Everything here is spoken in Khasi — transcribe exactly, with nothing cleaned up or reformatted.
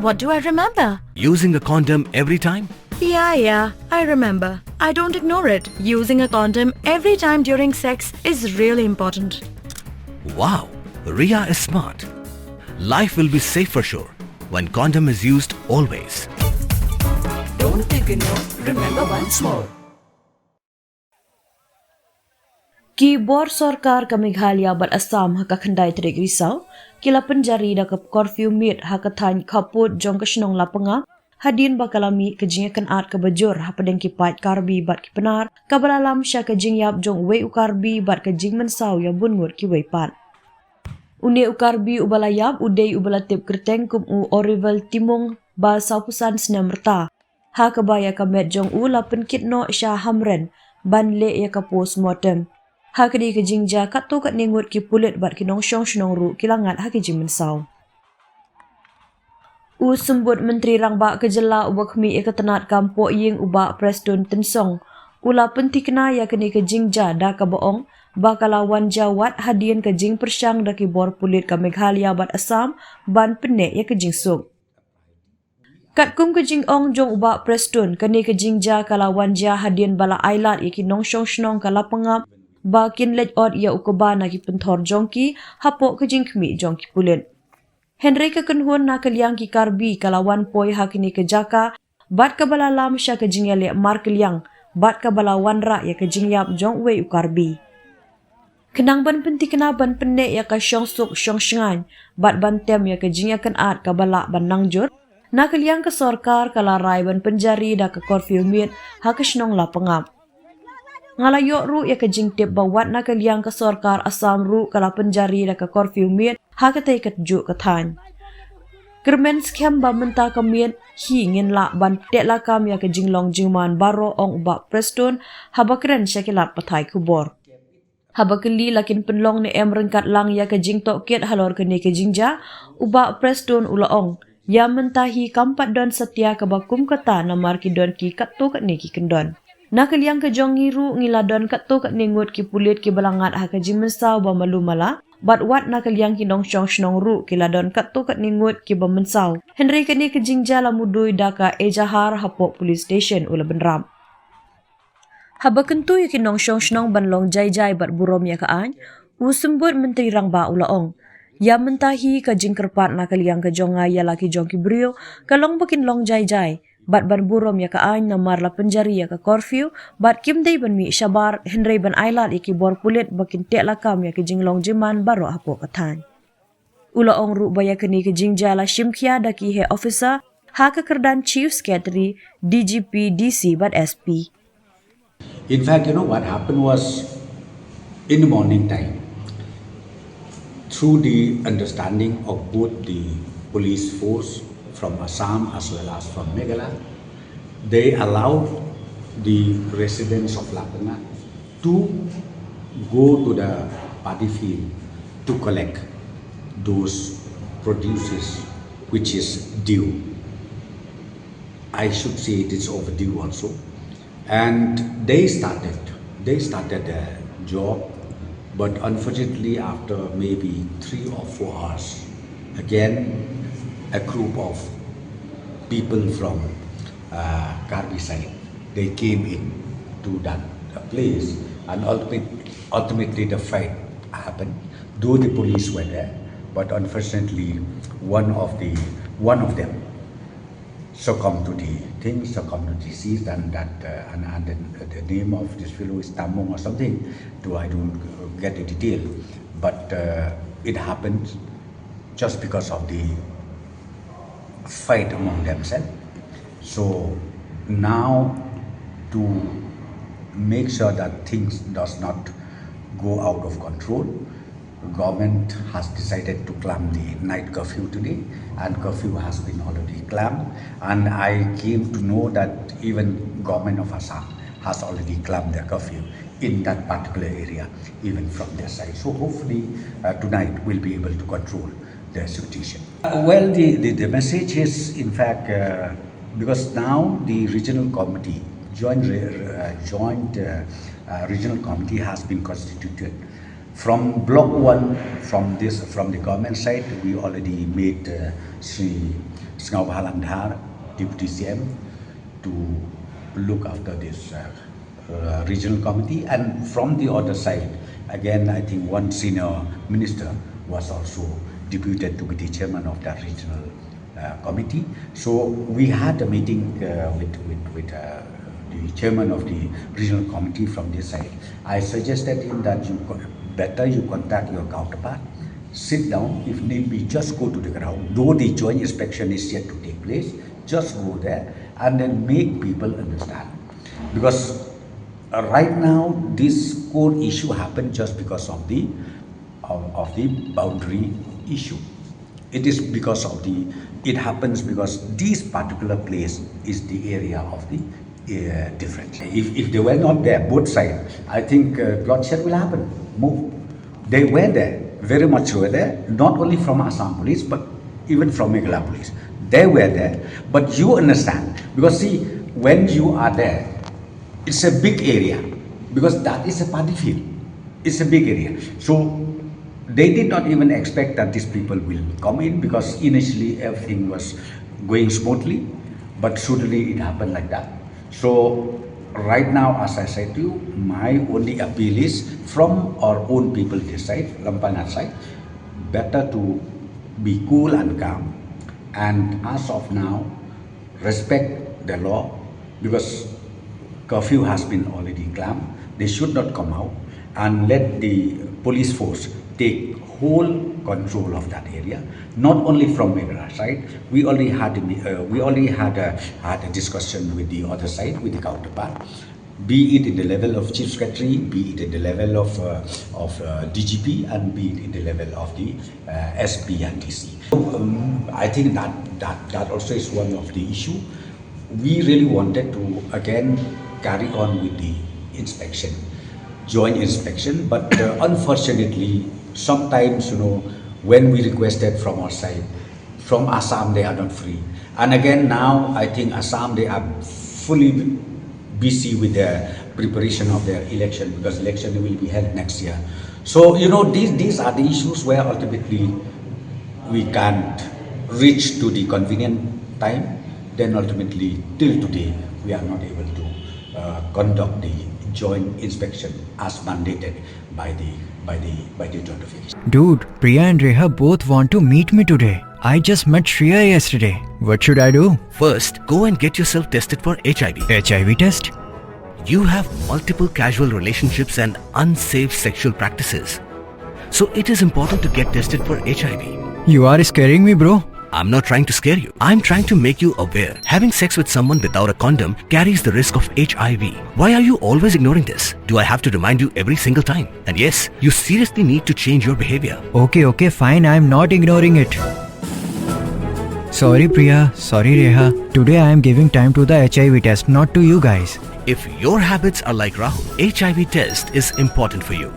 What do I remember? Using a condom every time? Yeah, yeah, I remember. I don't ignore it. Using a condom every time during sex is really important. Wow, Ria is smart. Life will be safe for sure when condom is used always. Don't ignore, remember once more. Ki bor sorkar ka Meghalaya bad Assam ha ka khyndai tarik Risaw ki la pynjari da ka curfew miet ha ka thaiñ Khappud jong ka shnong Lapangap, hadien ba ka la mih ka jingïakynad kaba jur hapdeng ki paid Karbi bad ki Pnar, kaba la lam sha ka jingïap jong uwei u Karbi bad ka jingmynsaw ïa bun ngut kiwei pat. Une u Karbi uba la ïap u dei uba la tip kyrteng kum u Orival Timung, ba sawphew san snem rta, ha kaba ïa ka met jong u la pynkit noh sha Hamren ban leh ïa ka post mortem. Ha kane ka jingjia katto katne ngut ki pulit bad ki nongshong shnong ruh ki la ngat ha ka jingmynsaw. U Symbud Myntri Rangbah ka jylla uba khmih ïa ka tnad kam pohïing u Bah Prestone Tynsong u la pynthikna ïa kane ka jingjia da kaba ong ba ka la wan jia wat hadien ka jingpyrshang da ki bor pulit ka Meghalaya bad Assam ban pynneh ïa ka jingsuk. Katkum ka jingong jong u Bah Prestone, kane ka jingjia ka la wan jia hadien ba la ailad ïa ki nongshong shnong ka Lapangap ba kin leit ot ïa u kba na ki pynthor jong ki hapoh ka jingkhmih jong ki pulit. Hynrei ka kynhun na ka liang ki Karbi ka la wan poi ha kane ka jaka bad kaba la lam sha ka jingïaleh markylliang bad kaba la wanrah ïa ka jingïap jong uwei u Karbi. Khnang ban pynthikna ban pynneh ïa ka shongsuk shongshngaiñ bad ban tem ïa ka jingïakynad kaba lah ban nang jur, na ka liang ka sorkar ka la rai ban pynjari da ka curfew miet ha ka shnong Lapangap. Nga la ïoh ruh ïa ka jingtip ba wat na ka liang ka sorkar Assam ruh ka la pynjari da ka curfew miet ha katei ka juh ka thaiñ. Kyrmen skhem ba mynta ka miet hi ngin lah ban teh lakam ïa ka jinglong jingman baroh, ong u Bah Prestone haba kren sha ki lad pathai khubor. Haba kylli la kin pynlong ne em ryngkat lang ïa ka jingtohkit halor kane ka jingjia, u Bah Prestone u la ong, ïa mynta hi kam pat don satia kaba kum kata namar ki don ki katto katne ki kyndon. Na ka liang ka jong ngi ruh ngi la don katto katne ngut ki pulit kiba la ngat ha ka jingmynsaw ba malu mala, bad wat na ka liang ki nongshong shnong ruh ki la don katto katne ngut kiba mynsaw. Hynrei kane ka jingjia la mudui da ka ejahar hapoh police station, u la bynrap. Haba kyntu ïa ki nongshong shnong ban long jai jai bad burom ïa ka aiñ, u Symbud Myntri Rangbah u la ong, ïa mynta hi ka jingkyrpad na ka liang ka jong nga ïa la ki jong ki briew ka long ba kin long jai jai bad ban burom ïa ka aiñ namar la pynjari ïa ka curfew bad kim dei ban mih shabar, hynrei ban ailad ïa ki bor pulit ba kin teh lakam ïa ka jinglong jingman baroh hapoh ka thaiñ. U la ong ruh ba ïa kane ka jingjia la shim khia da ki heh officer ha ka kyrdan Chief Secretary, D G P, D C bad S P. In fact, you know, what happened was, in the morning time, through the understanding of both the police force from Assam as well as from Meghalaya, they allowed the residents of Lapangap to go to the paddy field to collect those produces which is due. I should say it is overdue also. And they started, they started a job, but unfortunately, after maybe three or four hours, again, a group of people from uh, Karbi side, they came in to that uh, place, and ultimate, ultimately the fight happened. Though the police were there, but unfortunately, one of the one of them succumbed to the thing, succumbed to disease, and that uh, and, and the, the name of this fellow is Tamung or something. Though I don't uh, get the detail, but uh, it happened just because of the fight among themselves. So now, to make sure that things does not go out of control, government has decided to clamp the night curfew today, and curfew has been already clamped. And I came to know that even government of Assam has already clamped the curfew in that particular area, even from their side. So hopefully uh, tonight we'll be able to control the situation. Uh, well, the, the, the message is, in fact, uh, because now the regional committee, joint, re- uh, joint uh, uh, regional committee has been constituted. From block one, from this, from the government side, we already made uh, Sri Sniawbhalang Dhar, Deputy C M, to look after this uh, uh, regional committee. And from the other side, again, I think one senior minister was also deputed to be the chairman of that regional uh, committee. So we had a meeting uh, with, with, with uh, the chairman of the regional committee from this side. I suggested him that you co- better you contact your counterpart, sit down, if need be, just go to the ground, though the joint inspection is yet to take place, just go there and then make people understand. Because uh, right now, this core issue happened just because of the of, of the boundary issue. It is because of the it happens because this particular place is the area of the uh, difference. If, if they were not there, both sides, I think uh, bloodshed will happen. Move. They were there, very much were there, not only from Assam police, but even from Meghalaya police. They were there, but you understand, because see, when you are there, it's a big area, because that is a paddy field. It's a big area. So they did not even expect that these people will come in, because initially everything was going smoothly, but suddenly it happened like that. So right now, as I said to you, my only appeal is from our own people this side, Lampangar side, better to be cool and calm. And as of now, respect the law, because curfew has been already clamped. They should not come out and let the police force take whole control of that area. Not only from Meghalaya side, we already had a, uh, we already had a, had a discussion with the other side, with the counterpart, be it in the level of chief secretary, be it in the level of uh, of uh, D G P, and be it in the level of the uh, S P and D C. So, um, I think that that that also is one of the issue. We really wanted to again carry on with the inspection, joint inspection, but uh, unfortunately, sometimes, you know, when we requested from our side, from Assam, they are not free. And again, now I think Assam, they are fully busy with their preparation of their election, because election will be held next year. So, you know, these, these are the issues where ultimately we can't reach to the convenient time. Then ultimately, till today, we are not able to uh, conduct the joint inspection as mandated by the by the by the notification. Dude, Priya and Reha both want to meet me today. I just met Shreya yesterday. What should I do? First, go and get yourself tested for H I V. H I V test? You have multiple casual relationships and unsafe sexual practices. So it is important to get tested for H I V. You are scaring me, bro. I'm not trying to scare you. I'm trying to make you aware. Having sex with someone without a condom carries the risk of H I V. Why are you always ignoring this? Do I have to remind you every single time? And yes, you seriously need to change your behavior. Okay, okay, fine. I am not ignoring it. Sorry, Priya. Sorry, Reha. Today I am giving time to the H I V test, not to you guys. If your habits are like Rahul, H I V test is important for you.